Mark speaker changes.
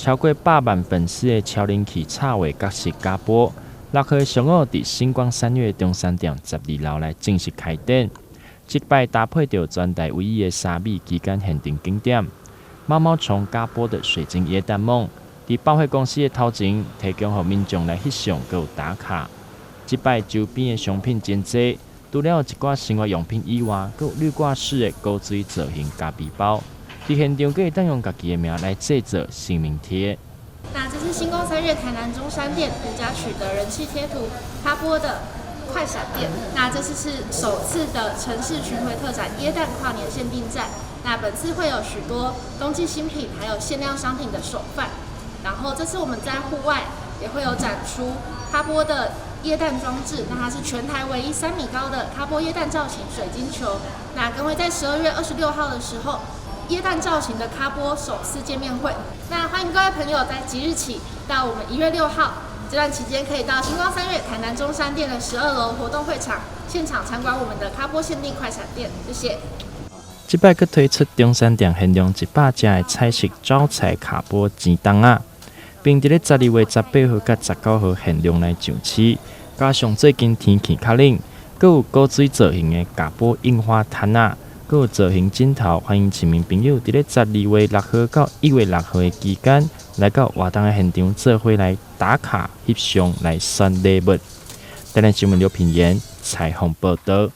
Speaker 1: 超過百萬粉絲的超人氣插畫角色卡波，6號上午佇新光三越中山店12樓來正式開展。這擺搭配著全台唯一的3米旗艦限定景點——毛毛蟲卡波的水晶耶誕夢，佇百貨公司的頭前提供予民眾來翕相，閣有打卡。這擺周邊的商品真濟，除了有一寡生活用品以外，閣有濾掛式的古錐造型咖啡包。佇現場閣會當用家己的名來製作姓名貼。
Speaker 2: 那這是新光三越台南中山店獨家取得人氣貼圖卡波的快閃店。那這次是首次的城市巡迴特展耶誕跨年限定戰。那本次會有許多冬季新品，還有限量商品的首販。然後這次我們在戶外也會有展出卡波的耶誕裝置，那它是全台唯一3米高的卡波耶誕造型水晶球。那更會在12月26號的時候，耶誕造型的卡波首次見面會，那歡迎各位朋友在即日起到我們1月6號這段期間，可以到新光三越台南中山店的12樓活動會場現場參觀我們的卡波限定快閃店。謝謝。
Speaker 1: 這擺閣推出中山店限量100隻的彩色招財卡波錢筒仔，並佇咧12月18號佮19號限量來上市。加上最近天氣較冷，閣有古錐造型的卡波印花毯仔，閣有造型枕頭，歡迎市民朋友佇咧12月6號到1月6號的期間，來到活動的現場做伙來打卡翕相來選禮物。台南新聞劉品言採訪報導。